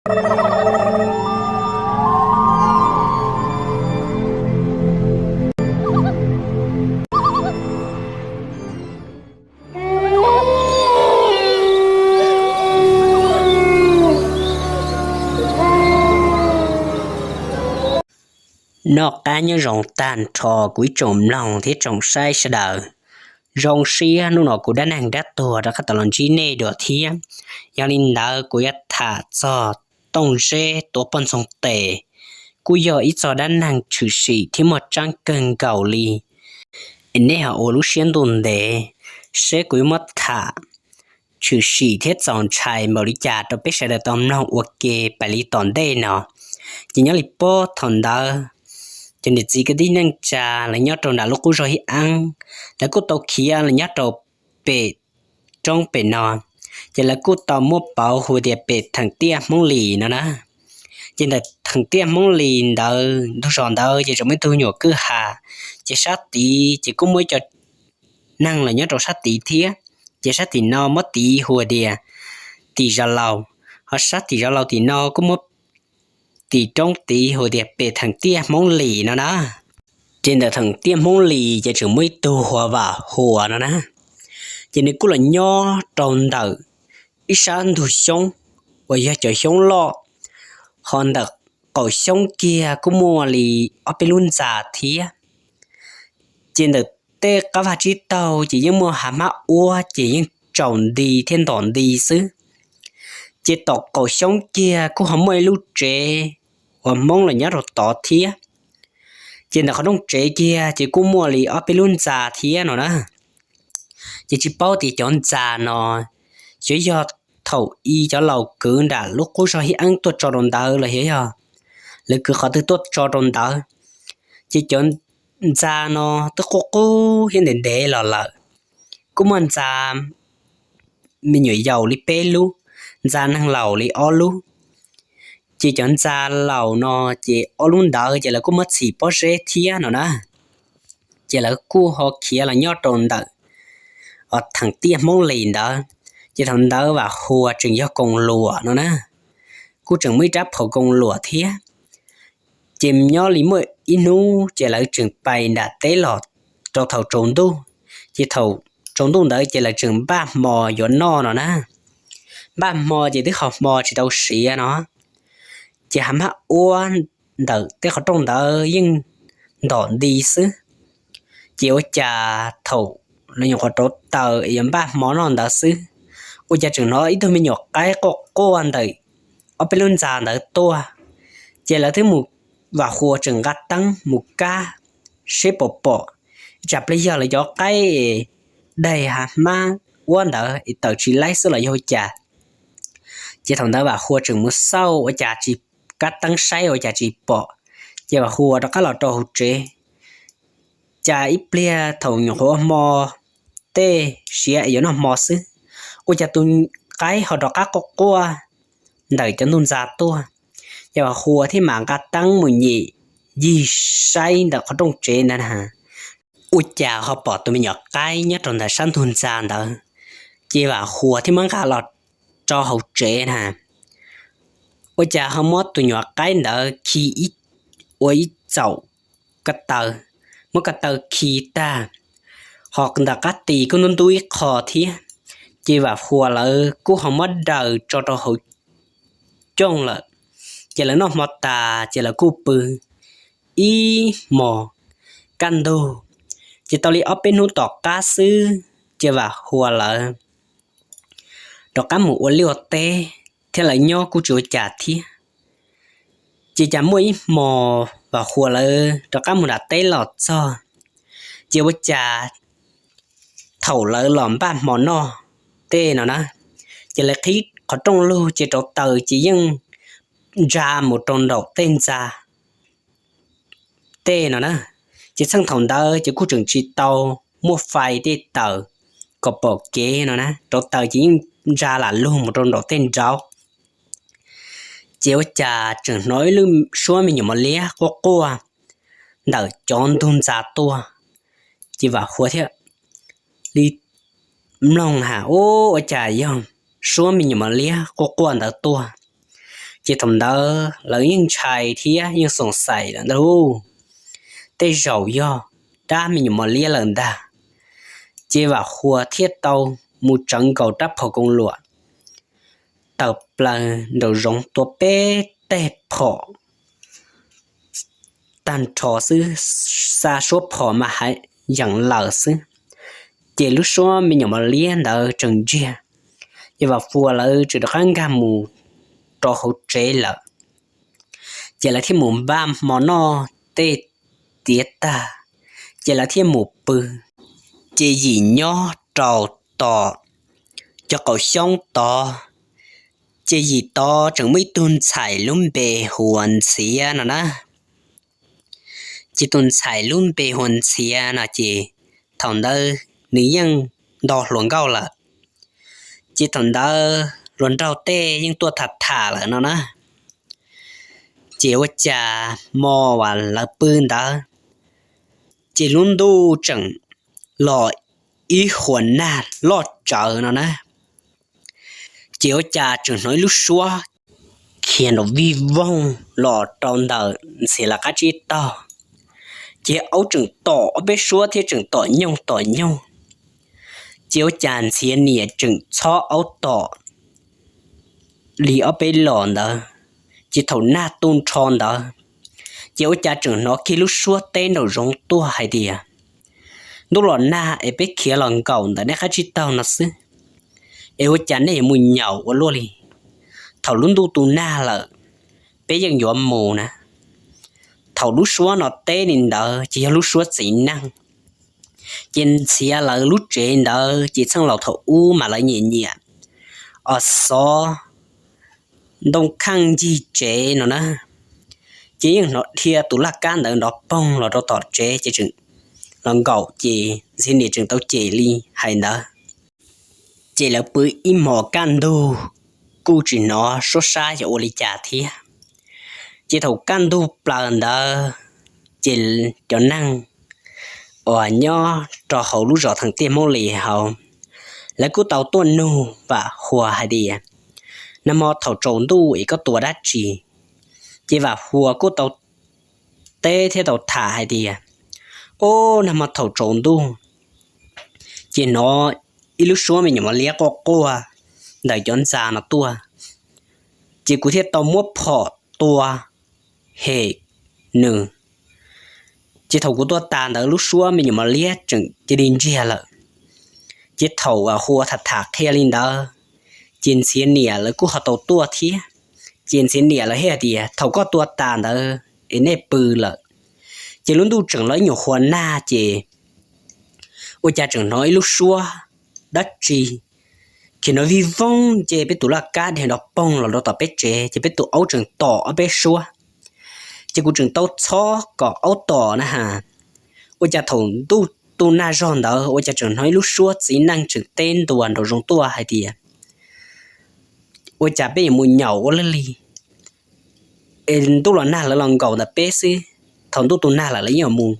Noj qab nyob zoo tag nrho kuv ib tsoom mloog thiab tsoom saib sawv daws. Zoo siab hnub no kuv dab neeg dab tuag rov qab tau los ntsib nej dua thiab. Yog li ntawd kuv yuav tham txog Tooj Zeb tuav poj ntxoog tes, kuj yog ib txog dab neeg tshwm sim thiab muaj tseeb kawg nkaus li. Es nej ho ua lub siab ntuj ntev seb kuv yuav muab tham tshwm sim thiab txaus ntshai npaum li cas rau peb sawv daws tau mloog ua ke pais li tom ntej no. Ces nyob li puag thaum ntawd, cov niam txiv kwv tij neej tsa lawv nyob rau nram lub qub zog Hib Eeb, lawv kuj tau khiav los nyob rau pem roob pem no, ces lawv kuj tau muab pauv hu tias pem theem tiaj Hmoob Lis no na. Ces ntawm theem tiaj Hmoob Lis ntawd ntug zos ntawd ces tseem muaj ib tug nyuam kwj ha, ces sab tid ces kuj muaj ib co neeg los nyob rau sab tid thiab. Ces sab tim no muab tid hu tias tim Zos Laus, ho sab tim Zos Laus tim no kuj muab tim roob tid hu tias pem theem tiaj Hmoob Lis no na. Ces ntawm theem tiaj Hmoob Lis ces tseem muaj ib tug hu ua Vam Huas no na. Ces nws kuj los nyob rau ntawm ib sab ntug xyoob uas yog cov xyoob loj, ho ntawm qaum xyoob kiag kuj muaj li ob peb lub ntxa thiab. Ces ntawm tej qab vaj tsib taug ces yeej muaj hav hmab uab ces yeej tsaus nti thiab ntom nti xwb. Ces tom qaum xyoob kiag kuj ho muaj ib lub tsev uas Hmoob los nyob rau tod thiab. Ces ntawm qhov rooj tsev kiag ces kuj muaj li ob peb lub ntxa thiab no na. Ces tsis paub tias cov ntxa no xyov yog thaum ub cov laus kwv nram lub qub zog Hib Eeb tuaj tso rau ntawd los xyov yog lawv kwv qhov twg tuaj tso rau ntawd. Ces cov ntxa no twb qub qub thiab ntev ntev los lawm. Kuj muaj ntxa me nyuam yaus li peb lub, ntxa neeg laus li ob lub. Ces cov ntxa laus no ces ob lub ntawd ces lawv kuj muab txhim pob zeb thiab no na. Ces lawv kuj ho khiav los nyob rau ntawm theem tiaj Hmoob Lis ntawd. Ces thaum ntawd Vam Huas tseem yog koos luam no na, kuj tseem muaj ib rab phom koos luam thiab. Ces nyob li muaj ib hnub ces lawv tseem pais nram teb los rau thaum tsaus ntuj. Ces thaum tsaus ntuj ntawd ces lawv tseem npaj hmo yuav noj no na. Npaj hmo ces twb ho hmo tsis tau siav no, ces hav hmab uab ntawm tej qhov rooj ntawd yeej ntom nti xwb. Ces ua cas thaum lawv nyuam qhuav rauv taws es yuav npaj hmo noj ntawd xwb, ua cas tseem hnov ib tug me nyuam qaib quaj quaj ntawm ob peb lub ntxa ntawd tuaj. Ces lawv twb mus, Vam Huas tseem nqa teeb mus kab seb puas pom, tsam pliag yog lawv cov qaib es daig hav hmab uab ntawd es tawm tsis laib xwb los yog ua cas. Ces thaum ntawd Vam Huas tseem mus xauj ua cas tsis, kab teeb saib ua cas tsis pom. Ces Vam Huas rov qab los rau hauv tsev. Cas ib pliag thaum nyuam qhuav ua hmo, tej siav es yuav noj hmo xwb, ua cas tus qaib ho rov qab quaj quaj ntawm cov ntug ntxa tuaj. Ces Vam Huas thiaj mam nqa teeb mus nyem yig saib ntawm qhov rooj tsev ntawd na, ua cas ho pom tus me nyuam qaib nyob rau ntawm sab ntug ntxa ntawd. Ces Vam Huas thiaj muab nqa los rau hauv tsev na, ua cas ho muab tus nyuam qaib ntawd khi ib, ua ib txaum ko taw, muab ko taw khi tag, ho ntawm qab tis kuj ntub ntub ib qho thiab. Ces Vam Huas lawv kuj ho muab daws tso rau hauv cooj lawm. Ces lawv noj hmo tas ces lawv kuj pw ib hmos kaj ntug. Ces tau li ob peb hnub tom qab xwb, ces Vam Huas lawv rov qab mus ua liaj ua teb thiab lawv nyob kuj tsis ua cas thiab. Ces cas muaj ib hmos Vam Huas lawv rov qab mus nram teb los txog, ces ua cas thaum lawv los npaj hmo noj tej no na, ces lawv qhib qhov rooj lug ces rauv taws ces yeej ntsa mus rau nraum tej ntxa tej no na. Ces txheej thaum ntawd ces kuj tseem tsis tau muaj fais tej taws kom pom kev no na, rauv taws ces yeej ntsa lam lug mus rau nraum tej nraud. Ces ua cas tseem hnov ib lub suab me nyuam mos liab quaj quaj ntawm cov ntug ntxa tuaj. Ces Vam Huas thiaj li mloog has, ua cas yog suab me nyuam mos liab quaj quaj ntawd tuaj. Ces thaum ntawd lawv yeej ntshai thiab yeej xoom xais lawm ntag lauj, tej zaum yog dab me nyuam mos liab lawm ntag. Ces Vam Huas thiaj tau mus tsawv nkaus rab phom koos luam tawm plaws nraum zoov tua peb teg phom tag nrho xwb, xa suab phom mas hav yeem lawm xwb. Ces lub suab me nyuam mos liab ntawd tseem ntsiag, ces Vam Huas lawv tseem rov qab nkag mus rau hauv tsev lawm. Ces lawv thiaj mus npaj hmo noj tej tiav tag, ces lawv thiaj mus pw. Ces Yim nyob rau tom cov qaum xyoob tod, ces Yim tod tseem muaj ib tug ntxhais lub npe hu ua Ntxhiav no na. Ces tus ntxhais lub npe hu ua Ntxhiav no ces thaum ntawd nws yeej nto hluas nkauj lawm. Ces thaum ntawd hluas nraug tej yeej tuaj tham tham lawm no na. Ces ua cas hmo uas lawv pw ntawd, ces lub ntuj tseem los ib huas nag loj tsawv no na. Ces ua cas tseem hnov ib lub suab khiav nraum vij voog los rau ntawm Ntxhiav lawv qab tsib taug. Ces aub tseem tom ob peb suab thiab tseem tom nyooj tom nyoog. Ces ua cas Ntxhiav niam tseem txhob aub tom li ob peb los ntawd. Ces thaum nag tu nrho ntawd, ces ua cas tseem hnov kiag lub suab teb nraum zoov tuaj hais tias, ntuj los nag es peb khiav los nkaum ntawm nej qab tsib taug no xwb, es ua cas nej yuav mus nyaum ua luaj li? Thaum lub ntuj tu nag lawm, peb yeej yuav mus na. Thaum lub suab no teb li ntawd ces yog lub suab txiv neej. Ces Ntxhiav lawv lub tsev ntawd ces txheej laus thaum ub mas lawv nyiam nyiam os xov ntoo kheej ncig tsev no na. Ces yeej hnov dhia tus laj kab ntawd nrov poog los rau tom tsev ces tseem los nkaum ces Ntxhiav niam tseem tau cem li hais ntawd. Ces lawv pw ib hmos kaj ntug kuj tsis hnov suab sab yog ua li cas thiab. Ces thaum kaj ntug plaws ntawd, ces cov neeg uas nyob rau hauv lub zos theem tiaj Hmoob Lis hauv, lawv kuj tau tuaj nug Vam Huas hais tias, nag hmo thaum tsaus ntuj es koj tua dab tsi? Ces Vam Huas kuj tau teb thiab tau tham hais tias, o, nag hmo thaum tsaus ntuj ces hnov ib lub suab me nyuam mos liab quaj quaj ntawm cov ntxa no tuaj, ces kuv thiaj tau muab phom tua hem nws. Ces thaum kuv tua tas ntawd lub suab me nyuam mos liab tseem cia li ntsiag lawm. Ces thaum Huas tham tham qhia li ntawd, ces Ntxhiav niam lawv kuj ho tau tuaj thiab. Ces Ntxhiav niam lawv thiaj hais tias, thaum koj tua tas ntawd es nej pw lawm, ces lub ntuj tseem los ib nyuag huas nag ces ua cas tseem hnov ib lub suab dab tsi khiav nrov vij voog ces peb tus laj kab dhia nrov poog los rau tom peb tsev ces peb tus aub tseem tom ob peb suab. Ces kuv tseem tau txhob kom aub tom na has, ua cas thaum ntuj tu nag zog ntawd ua cas tseem hnov ib lub suab txiv neej tseem teb ntua nraum zoov tuaj hais tias, ua cas peb yuav mus nyaum ua luaj li? Es ntuj los nag lawv los nkaum ntawm peb xwb, thaum ntuj tu nag lawm lawv yeej yuav mus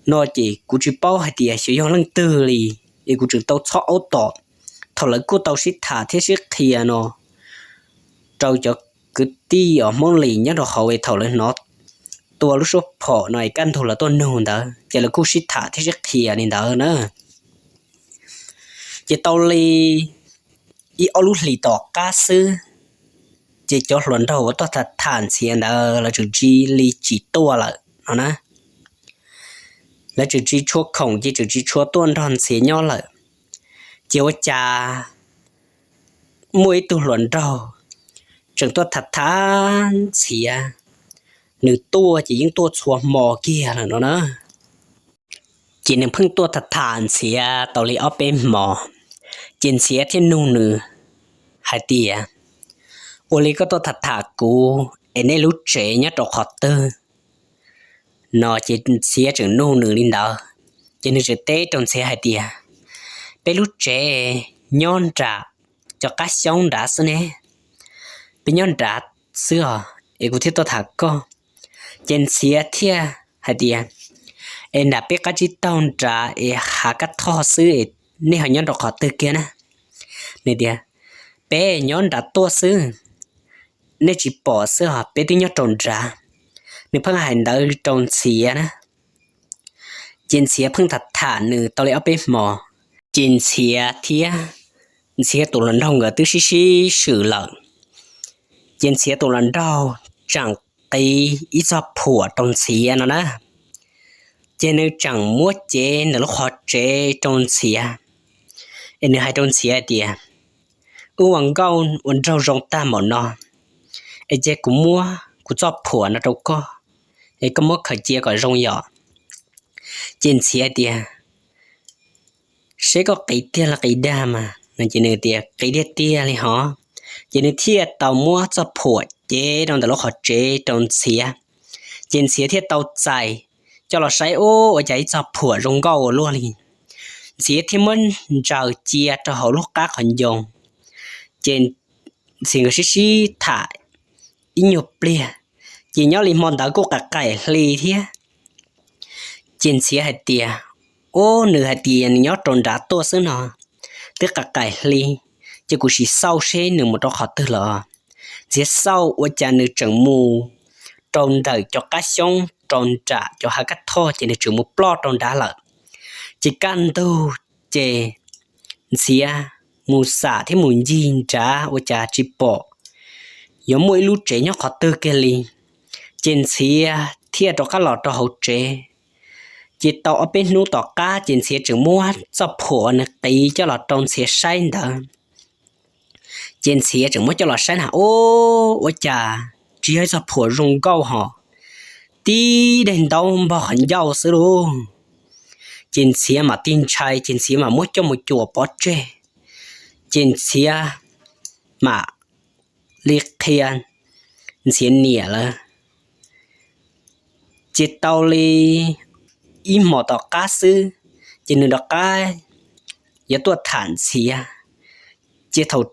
no ces kuv tsis paub hais tias xyov yog leej twg li, es kuv tseem tau txhob aub tom. Thaum lawv kuj tau sib tham thiab sib qhia no rau cov kwv tij os Hmoob Lis nyob rau hauv es thaum lawv hnov tua lub suab phom no es kaj ntug lawv tuaj nug ntawd ces lawv kuj sib tham thiab sib qhia li ntawd na. Ces tau li ib ob lub hlis tom qab xwb, ces cov hluas nraug uas tuaj tham tham Ntxhiav ntawd lawv tseem tsis li tsis tuaj lawm no na. Lawv tseem tsis tshua khoom ces tseem tsis tshua tuaj nrog Ntxhiav nyob lawm. Ces ua cas muaj ib tug hluas nraug tseem tuaj tham tham Ntxhiav, nws tuaj ces yeej tuaj txhua hmo kiag lawm no na. Ces nws pheej tuaj tham tham Ntxhiav tau li ob peb hmo, ces Ntxhiav thiaj nug nws hais tias, ua li koj tuaj tham tham kuv es nej lub tsev nyob rau qhov twg no? Ces Ntxhiav tseem nug nws li ntawd, ces nws tseem teb rau Ntxhiav hais tias, peb lub tsev nyob nram cov qab xyoob nrad xwb ne, peb nyob nrad xwb os es kuv thiaj tuaj tham koj. Ces Ntxhiav thiaj hais tias, es nram peb qab tsib taug nrad es hav kab thoj xwb es nej ho nyob rau qhov twg kiag na? Nws tias, peb nyob nrad tuaj xwb, nej tsis pom xwb os, peb twb nyob rau nrad. Nws pheej hais ntawd rau Ntxhiav na. Ces Ntxhiav pheej tham tham nws tau li ob peb hmo, ces Ntxhiav thiab Ntxhiav tus hluas nraug nkawd twb sib sib swm lawm. Ces Ntxhiav tus hluas nraug tseem qiv ib txoj phuam rau Ntxhiav no na. Ces nws tseem muab cev ntawm lub qhov tsev rau Ntxhiav, es nws hais rau Ntxhiav tias, wb ua nkauj ua nraug zoo tag npaum no, es cia kuv muab kuv txoj phuam no rau koj, es koj muab khaws cia kom zoo yom. Ces Ntxhiav tias, seb koj qiv tiag los qiv dag mas no. Ces nws tias qiv tiag tiag li hov. Ces nws thiaj tau muab txoj phuam cev rau ntawm lub qhov tsev rau Ntxhiav. Ces Ntxhiav thiaj tau txais coj los saib, ub, ua cas ib txoj phuam zoo nkauj ua luaj li. Ntxhiav thiaj muab ntsaws cia rau hauv lub qab qhov ncoo. Ces Ntxhiav nkawd sib sib tham ib nyuag pliag, ces nyob li hmo ntawd kuj qaim qaim hli thiab. Ces Ntxhiav hais tias, ub, nws hais tias nws nyob rau nrad tuaj xwb no, twb qaim qaim hli, ces kuv sim xauj seb nws mus rau qhov twg los. Ntxhiav xauj ua cas nws tseem mus rau ntawm cov qab xyoob rau nram cov hav kab thoj, ces nws tseem mus ploj rau nrad lawm. Ces kaj ntug ces Ntxhiav mus xam thiab mus ncig nrad ua cas tsis pom yuav muaj ib lub tsev nyob qhov twg kiag li. Ces Ntxhiav thiaj rov qab los rau hauv tsev. Ces tau ob peb hnub tom qab ces Ntxhiav tseem muab txoj phuam uas nws qiv coj los rau Ntxhiav saib ntawd. Ces Ntxhiav tseem muab coj los saib na, ub, ua cas tsis yog ib txoj phuam zoo nkauj hos, tib daim ntaub npog qhov ncauj xwb lauj. Ces Ntxhiav mam tig ntshai, ces Ntxhiav mam muab coj mus cuam pov tseg. Ces Ntxhiav mam li qhia Ntxhiav niam lawm. Ces tau li ib hmos tom qab xwb, ces nws rov qab yuav tuaj tham Ntxhiav. Ces thaum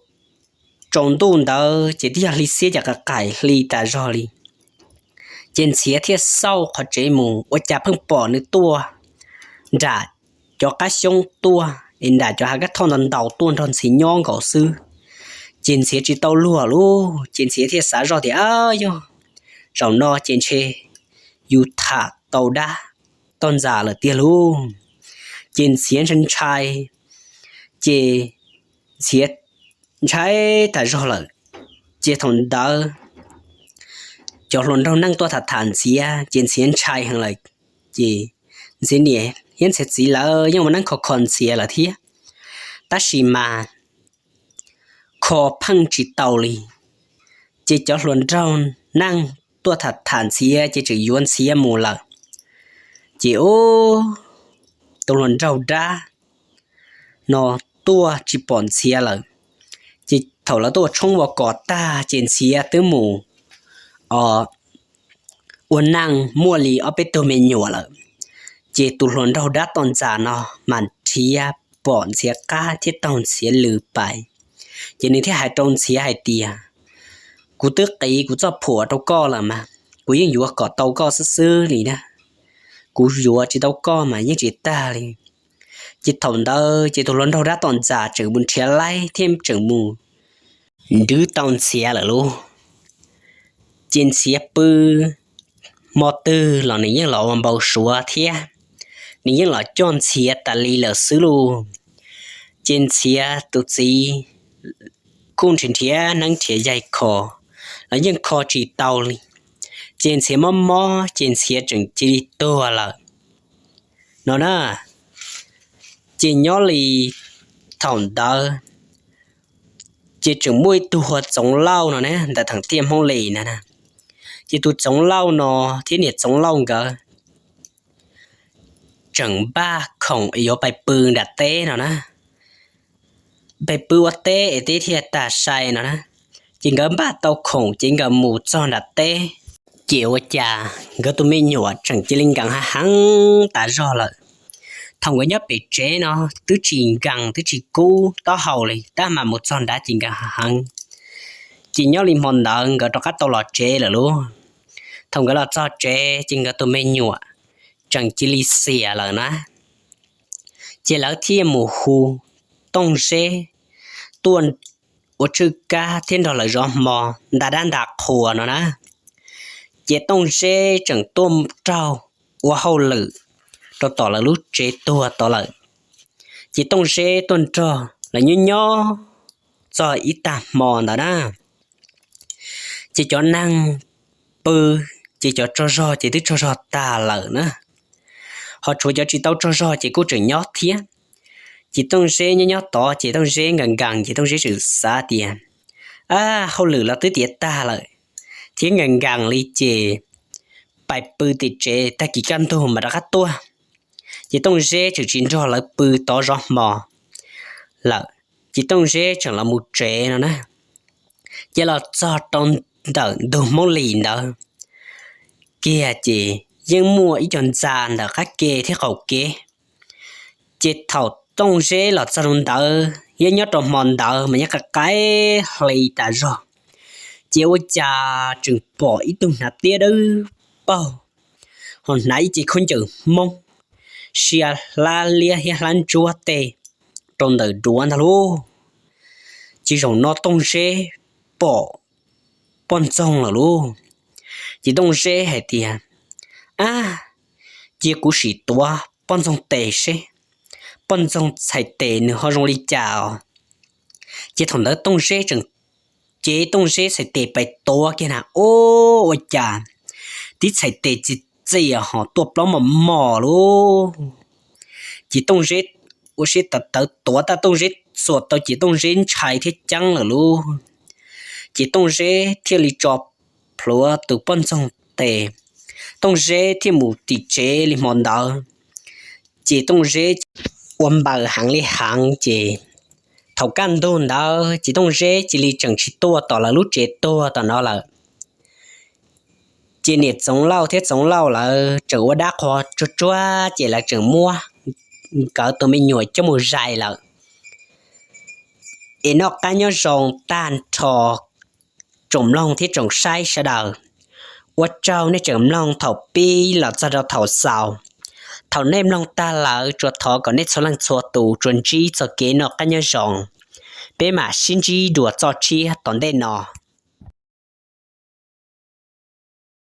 tsaus ntuj ntawd ces twb yog hli xiab ces qaim qaim hli tas zog li. Ces Ntxhiav thiaj xauj qhov tsev mus ua cas pheej pom nws tuaj nram cov qab xyoob tuaj es nram cov hav kab thoj ntau ntau tuaj nrog Ntxhiav nyob nkaus xwb. Ces Ntxhiav tsis tau luag lauj, ces Ntxhiav thiaj xav zoj tias, a, yog zaum no ces ntshe yus tham tau dab toj ntxas lawm tiag lauj. Ces Ntxhiav ntshai ntshai, ces Ntxhiav ntshai tas zog lawm. Ces thaum ntawd cov hluas nraug neej tuaj tham tham Ntxhiav ces Ntxhiav ntshai heev lawm. Ces Ntxhiav niam thiab Ntxhiav txiv lawv yeej ua neeb kho kho Ntxhiav lawm thiab, tab sis mas kho pheej tsis tau li. Ces cov hluas nraug neej tuaj tham tham Ntxhiav ces tseem yuav Ntxhiav mus lawm. Ces ub, tus hluas nraug dab no tuaj tsis pom Ntxhiav lawm. Ces thaum lawv tuaj ua tshoob ua kos tag ces Ntxhiav twb mus ua neej muaj li ob peb tug me nyuam lawm. Ces tus hluas nraug dab toj ntxas no mas nrhiav pom Ntxhiav qab thiab taug Ntxhiav lw pais. Ces nws thiaj hais rau Ntxhiav hais tias, kuv twb qiv kuv txoj phuam rau koj lawm mas, kuv yeej yuav kom tau koj xwb xwb li na. Kuv yuav tsis tau koj mas yeej tsis tag li. Ces thaum ntawd ces tus hluas nraug dab toj ntxas tseem mus nrhiav laib thiab tseem mus nrhiav tau Ntxhiav lawm lauj. Ces Ntxhiav pw hmo twg los nws yeej los ua npau suav thiab, nws yeej los coj Ntxhiav tas li lawm xwb lauj. Ces Ntxhiav tus txiv kuj nrhiav nrhiav neeb nrhiav yaig kho los yeej kho tsis tau li. Ces Ntxhiav mob mob ces Ntxhiav tseem cia li tuag lawm no na. Ces nyob li thaum ntawd ces tseem muaj ib tug hu ua Txoov Lauj no na, ntawm theem tiaj Hmoob Lis na. Ces tus Txoov Lauj no thiab niam Txoov Lauj nkawd tseem npaj khoom es yuav pais pw nram teb no na, pais pw ua teb es teb thiaj tag sai no na. Ces nkawd npaj tau khoom ces nkawd mus txog nram teb, ces ua cas nkawd tus me nyuam tseem cia li nkees hav heev tas zog lawm. Thaum nkawd nyob pem tsev no twb tsis nkees twb tsis kub taub hau li, tab mas mus txog nrad ces nkees hav heev. Ces nyob li hmo ntawd nkawd rov qab tau los tsev lawm lauj. Thaum nkawd los txog tsev ces nkawd tus me nyuam tseem cia li xiam lawm na. Ces lawv thiaj mus hu Tooj Zeb tuaj ua tswj kab thiab nrog lawv zov hmo nta dab nta qhua no na. Ces Tooj Zeb tseem tuaj raug ua hauj lwm rau tom lawv lub tsev tuag tod lawm. Ces Tooj Zeb tuaj nrog lawv nyob nyob txog ib tag hmo ntawd na, ces cov neeg pw, ces cov tsaug zog ces twb tsaug zog tag lawm na, ho tshuav cov tsis tau tsaug zog ces kuj tseem nyob thiab. Ces Tooj Zeb nyob nyob tod ces Tooj Zeb nkees nkees ces Tooj Zeb tseem xav tias, a, hauj lwm los twb tiav tag lawm, thiab nkees nkees li ces pais pw tim tsev, tag kis kaj ntug mas rov qab tuaj. Ces Tooj Zeb tseem tsis nrog lawv pw tod zov hmo lawm, ces Tooj Zeb tseem los mus tsev no na. Ces los txog rau ntawm ntug Hmoob Lis ntawd kiag ces yeej muaj ib co ntxa ntawm qab ke thiab qaum kev. Ces thaum Tooj Zeb los txog rau ntawd, yeej nyob rau hmo ntawd mas yeej qaim qaim hli tas zog, ces ua cas tseem pom ib tug hnav tiab dawb paug, ho hnav ib ce khaub ncaws Hmoob, sia hlab liab thiab hlab ntsuab tej rau ntawm duav ntag lauj. Ces zaum no Tooj Zeb pom poj ntxoog lawm lauj. Ces Tooj Zeb hais tias, a, cia kuv sim tuav poj ntxoog tes seb poj ntxoog txhais tes nws ho zoo li cas os. Ces thaum ntawd Tooj Zeb tseem cev Tooj Zeb txhais tes pais tuav kiag na, o, ua cas tib txhais tes txias txias ho tuaj plaub mos mos lauj. Ces Tooj Zeb ua siab tawv tawv tuav tab Tooj Zeb xuas tau ces Tooj Zeb ntshai thiab ceeb lawm lauj. Ces Tooj Zeb thiaj li tso plhuav tus poj ntxoog tes, Tooj Zeb thiaj mus tim tsev li hmo ntawd. Ces Tooj Zeb ua npaws heev li heev ces thaum kaj ntug ntawd ces Tooj Zeb cia li tseem tsis tuaj tom lawv lub tsev tuag tom no lawm. Ces niam Txoov Lauj thiab Txoov Lauj lawv tseem ua dab qhuas tsuag tsuag ces lawv tseem muab nkawd tus me nyuam coj mus zais lawm. Es noj qab nyob zoo tag nrho tsoom mloog thiab tsoom saib sawv daws. Ua tsaug nej tseem mloog thaum pib los txog rau thaum xaus. Thaum nej mloog tag lawm tsuas thov kom nej txhua leej txhua tus tsuas ntsib txoj kev noj qab nyob zoo. Peb mam sib ntsib dua txoj tshiab tom ntej no.